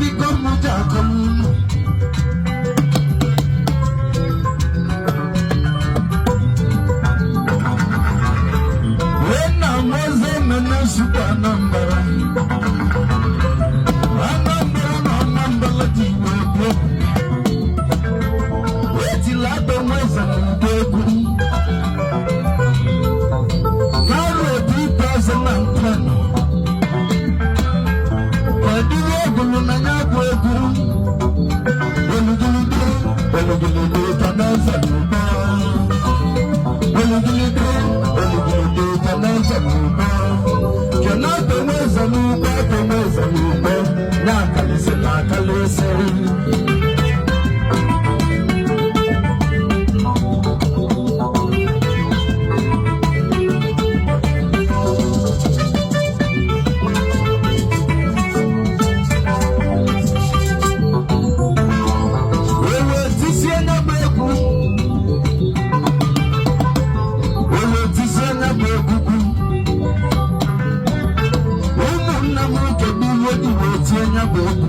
Akụkọ m ji akọ m. Wee na nwaze nọ na Nsukka, Anambra. Anambra na Anambra ji wee kwuo. Etila atọ nweze n'ụdọ egwu. N'arọ 2010, kedu ihe egwuru na ya bụ egwu? Olugulude, olugulude, taneze n'ụgbọ. Olugulude, olugulude, taneze n'ụgbọ. Kedu atọ nweze n'ụgbọ, atọ nweze n'ụgbọ, ya akalịsị na akalịsị. Ewe tisie nya bụ egwu. Ewe tisie nya bụ egwugwu. Ụmụnne m, kedu ihe dị wee tie nya bụ egwu?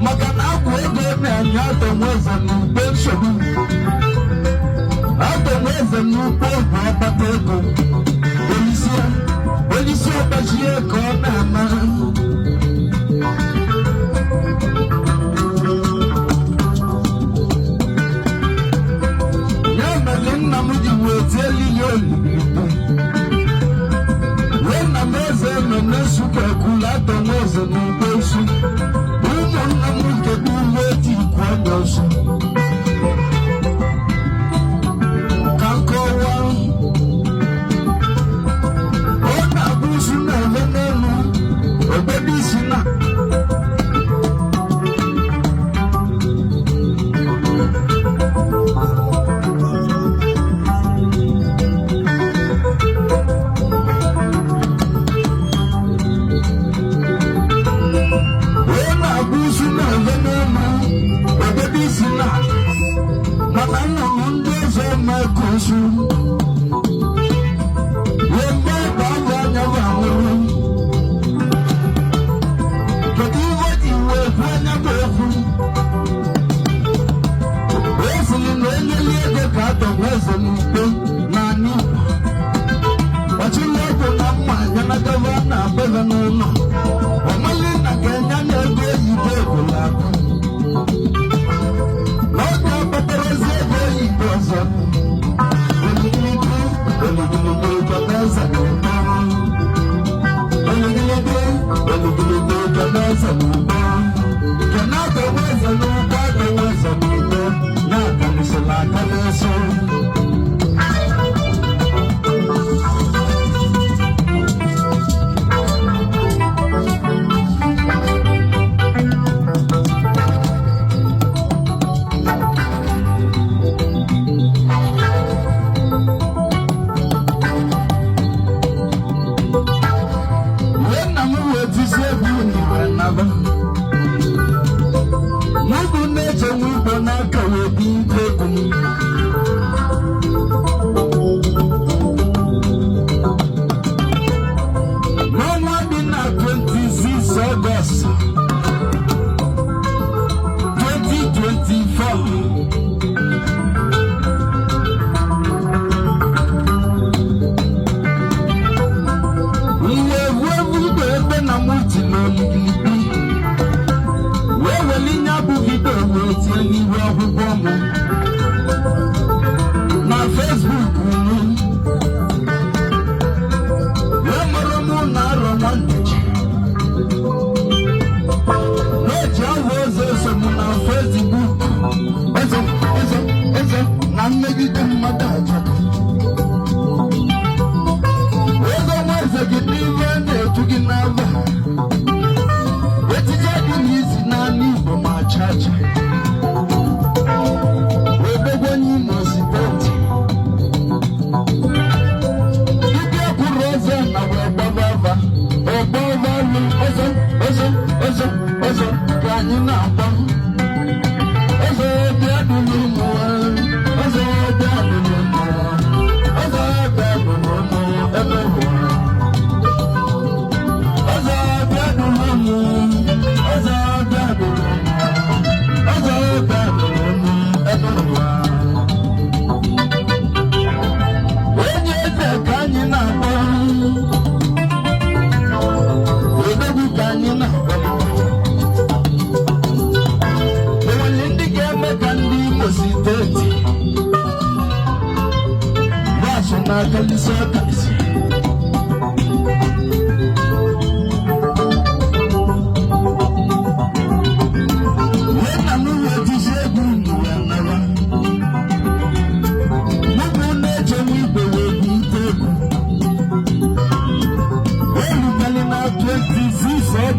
Maka na agwụ ego na-enye atọ nweze n'ugbo nsogbu. Atọ nweze n'ugbo bụ ọkpata ego. Olisi olisi ọgbajie ka ọ na-ama. Ya mere nna m ji wee tie elili olili. Wee nna m eze nọ na Nsukka ekwula atọ nweze n'ugbo nsu. Ụmụnne m, kedu uwe ji ikwu anya ọsọ? Ka nkọwa, ọ na-abụ usu na-eme n'elu obodo isi na ọ na-abụ usu na-eme n'elu obodo isi na, mana nnụnụ ndị ọzọ na-eke osu wee mgbe ebe ahụ anya bụ anwụrụ. Kedu ihe ji wee kwu anya bụ okwu? O siri na enyeli ego ka atọgbu eze n'ukpe naanị ọchịla ọgwụ na mma anya na gava na abịa n'ụlọ ọmali na ka enya na ego oyibo egwula akụ na ọ ga-akpatarazi ego oyibo ọzọ. Oligilidi, oligilidi, kọmeze n'ụgbọ. Oligilidi, oligilidi, kọmeze n'ụgbọ. Kenata nweze n'ụgbọ, atọ nweze n'ụgbọ, ya akalịsịla akalịsị.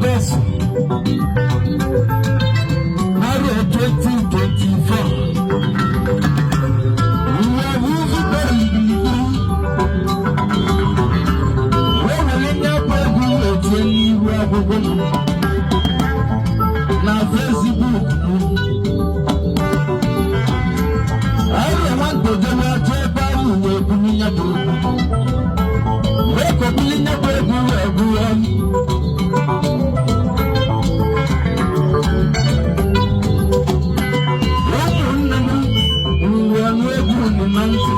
Lagos n'arọ 2024. Uwe wuzukọ igirigi wee were nyabụ egwu wee tie n'ihu akwụkwọ m na Facebook m. Arọ nwantọje wee jee ebe ahụ wee bulu nyabụ egwu, wee kọbili nyabụ egwu wee gụọ. Ụmụnne m wee nụ egwu unu na ntị.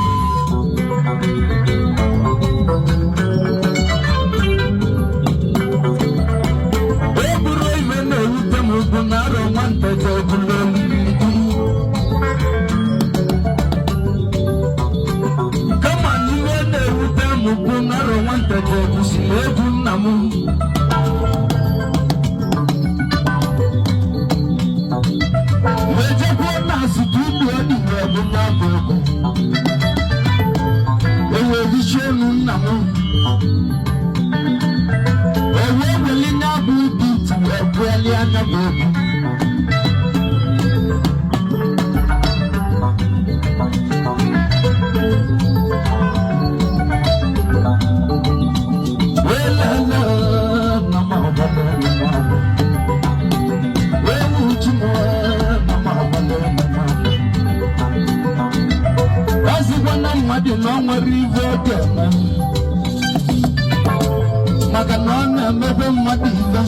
E buru ime na-ewute m ugwu na arọ nwantọje ebulu olili. Kama n'ihe na-ewute m bụ na arọ nwantọje kwụsịrị egwu nna m. Wee jekwuo na studio dị wee bụ n'abụ egwu. Ewee hichie elu nna m. Ewee weli n'abụ beat wee buelie anya bụ egwu. Wee lelee na m ọgbada na m ọgbada. Wee wuchi m na m ọgbada na m ọgbada. Ọzịkwa na mmadụ na ọ nwere ive ọ ga-eme, maka na ọ na-emebe mmadụ ive.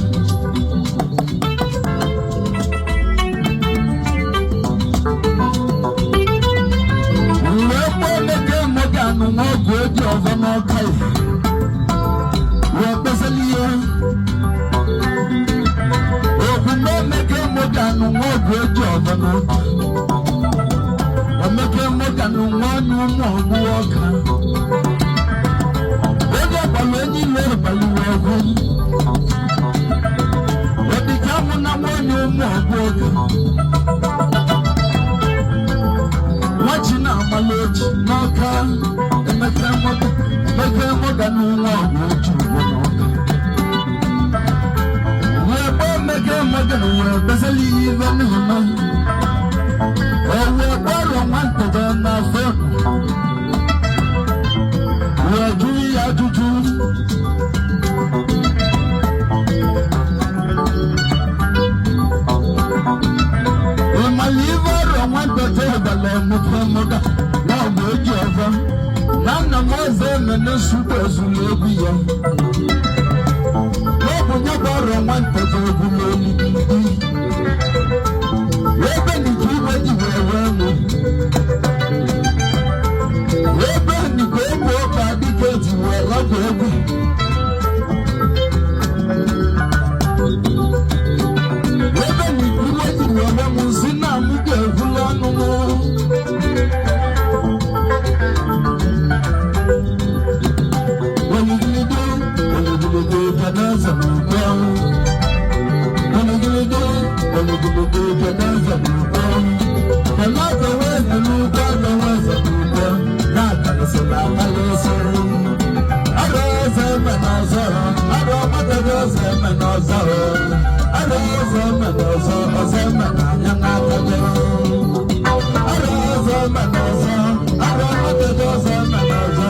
Mgbe mgbe Emeka Morgan nwa ọgwụ eji ọzọ n'ọka ya wee kpesịrị ihe okwu na Emeka Morgan nwa ọgwụ eji ọzọ n'ọka, Emeka Morgan nwa ọnụ ụmụ ọgbụ ọka, onye ọgbara onye ilo ọgbara ọgwụ ọdịka mụ na nwa onye ụmụ ọgbụ ọka nwachi na-agbala ochi n'ọka. Emeka Morgan, Emeka Morgan nwa ọgwụ oji ugbo n'ọka wee gbaa Emeka Morgan wee gbesara ihe ife n'ihima wee gbọrọ nwantọjọ na phone wee jụrụ ya ajụjụ. Ịmala ife ọrọ nwantọjọ gbara Emeka Morgan na ọgwụ oji ọzọ na nna m ọzọ emene sukwu ezuru egwu ya n'ọbụ ya bụ ọrọ nwantọjọ egwu n'olu ebe nke igwe ji wee wee mụ, ebe nke egwu ọkpa dịka eji wee lọgụ egwu. Ebe nke igwe ji wee wee mụ si na mụ ga-egwula ọnụ mụ. Oligilido, oligilido, kedu n'ukwe? Oligilido, oligilido, kedu n'ukwe? Kedu weze n'ukwe? Kedu weze n'ukwe? Na-akalịsị na-akalịsị. Arụ ọzọ eme n'ọzọ, arụ ọgbataghị ọzọ eme n'ọzọ, arụ ọzọ eme n'ọzọ, ọzọ eme n'anya n'aka gị. Arụ ọzọ eme n'ọzọ, arụ ọgbataghị ọzọ eme n'ọzọ,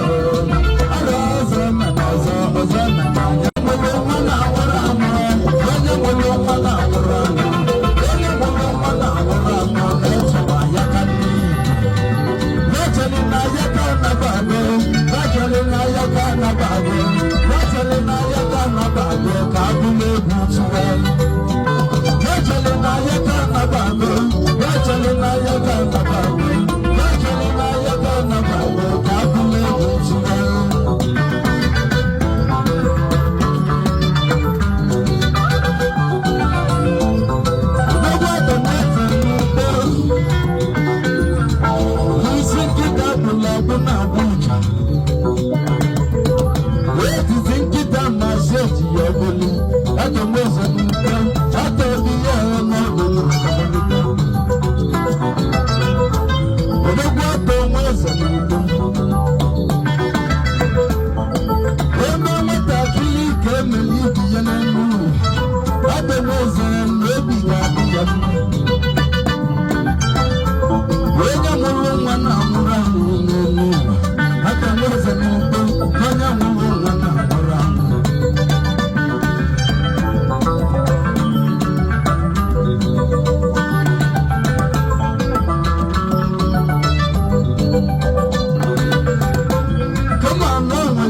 arụ ọzọ eme n'ọzọ, ọzọ eme n'anya. Nwere nwa na-awara amụ, onye nwere nwa na-awara amụ, onye nwere nwa na-awara amụ, na-echewa ya ka nne. N'echeli na ya ka nabagụ, n'echeli na ya ka nabagụ, n'echeli na ya ka nabagụ, ka agụ na-egwu tụwa. N'echeli na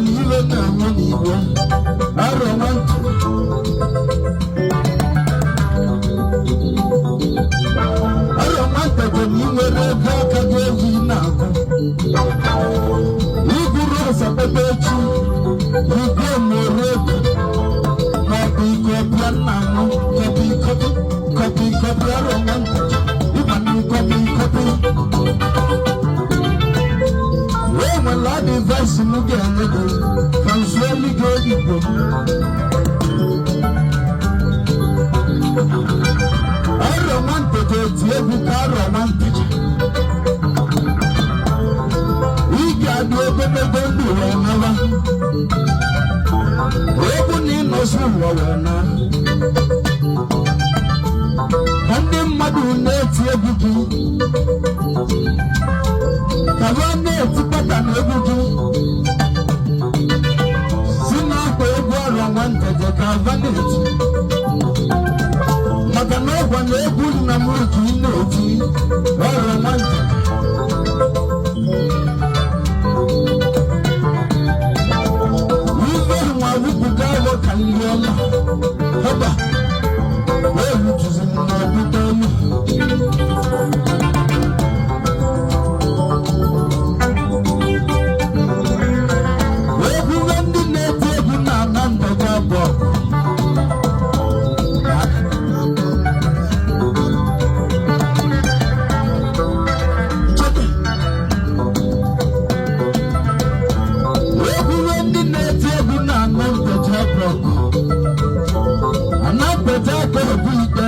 nwere iwe na-enwe n'igwe arọ nwata. Arọ nwata bụ na ị nwere ego aka gị egwu ị na-agụ. Igwuru ọsakpebe echi, igwe mere ego maọbụ iko bịa nna m kọpị kọpị kọpị kọpị arọ nwata ịba na kọpị kọpị. Wee nwere adịvaịsị m ga-enye gị ka m zụọ gị igbo. Arọ nwata eti egwu ka arọ nwata ị ga-adị ogologo ndụ wee naba egwu na ịnọzi ụwa wee na ka ndị mmadụ na-eti egwu gị, ka ha na-eti pata na egwu gị si n'akpa egwu arọ nwata ka ha na-eti, maka na ọgwa na egwu nna m ka ị na-eti arọ nwata. Ife nwa wupụta ahụ ka nri ọma haba wee rutuziri n'ọbụta ọnụ. Wee buru ndị na-eti egwu na-ana ndọga abụọ. Wee buru ndị na-eti egwu na-ana ndọga abụọ. Anapụta aka ebu ikpe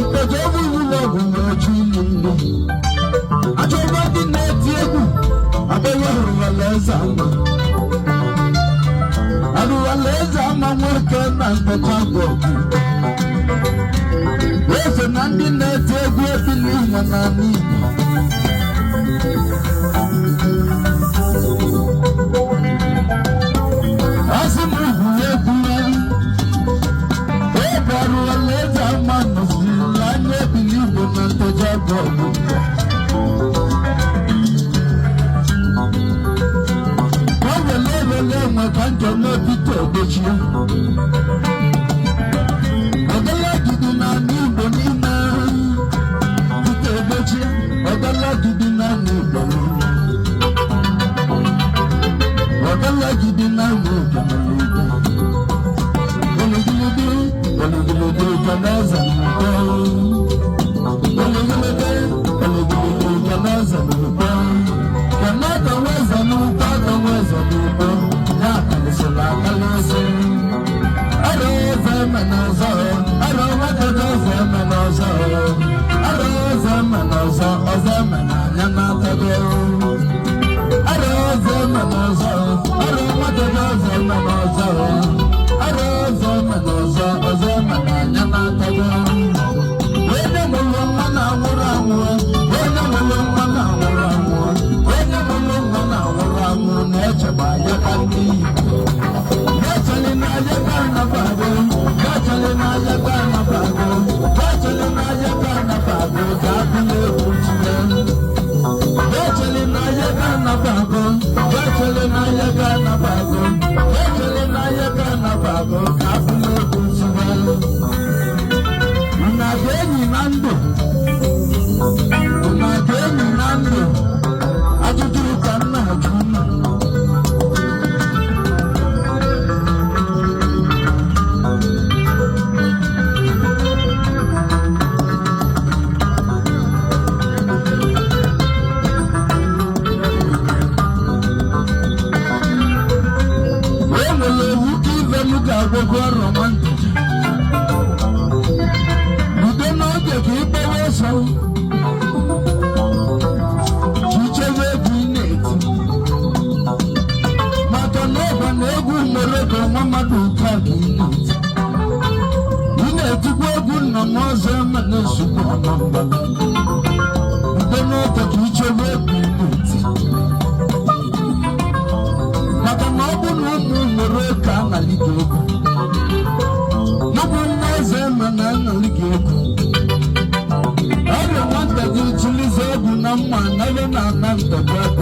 nkeji ọbụ ụlọ ọgwụ na-echu ili nri. Achọba ndị na-eti egwu abịaghị arụwala eze ama, arụwala eze ama nwoke na ntecha bụ ọgụ efe na ndị na-eti egwu ebili nwe n'ala Igbo. Asị m ugwu egwu ebe arụwala eze ama nọziri anya ebili Igbo na ntecha bụ ọgụ. Ka wele wele nwe ka njem Peter Edochie ọdọlagidi n'ala Igbo niile. Peter Edochie ọdọlagidi n'ala Igbo niile, ọdọlagidi n'ala Igbo niile. Oligilidi oligilidi kanaza n'ukpo, oligilidi oligilidi kanaza n'ukpo, kanaka weza n'ukpo, aka weza n'ukpo ya kalịsịrị akalịsị. Arọ eze eme n'ọzọ, arọ nwata eze eme n'ọzọ, arọ eze eme n'ọzọ, ọzọ eme n'anya na-atago. Arọ eze eme n'ọzọ, arọ nwata eze eme n'ọzọ, arọ eze eme n'ọzọ, ọzọ eme n'anya na-atago. Onye mụrụ nwa na-anwụrụ anwụ, onye mụrụ nwa na-anwụrụ anwụ, onye mụrụ nwa na-anwụrụ anwụ na-echegba ya ka ndị Igbo. Gachali n'ahịa ka anabago, gachali n'ahịa ka anabago, gachali n'ahịa ka anabago, ga-abụ egwu tinye. Gachali n'ahịa ka anabago, gachali n'ahịa ka anabago, gachali n'ahịa ka anabago, ga-abụ egwu tinye. Unu ga-enyi na ndụ, unu ga-enyi na ndụ, ajụjụ ka m na-ajụ unu. E nwere ewu ka ibe m ga-agwagwo ọrụ nwantị bido n'oge ka ịgbawa ọsọ ka ichebe egwu ị na-eti, maka na ọgwa na egwu mere ka nwa mmadụ ụtọ ka ị na-eti. Ị na-etikwa egwu nna m ọzọ ma na-esokwa ọma mgbala. Bido n'oge ka ichebe egwu ị na-eti, maka na ọ bụ na ụmụ nwere ka analị gị egwu mụbụ nwa eze ma na analị gị egwu. Ọrịa nwata gị chilize egwu na mma anaghị na ana ntọgbu.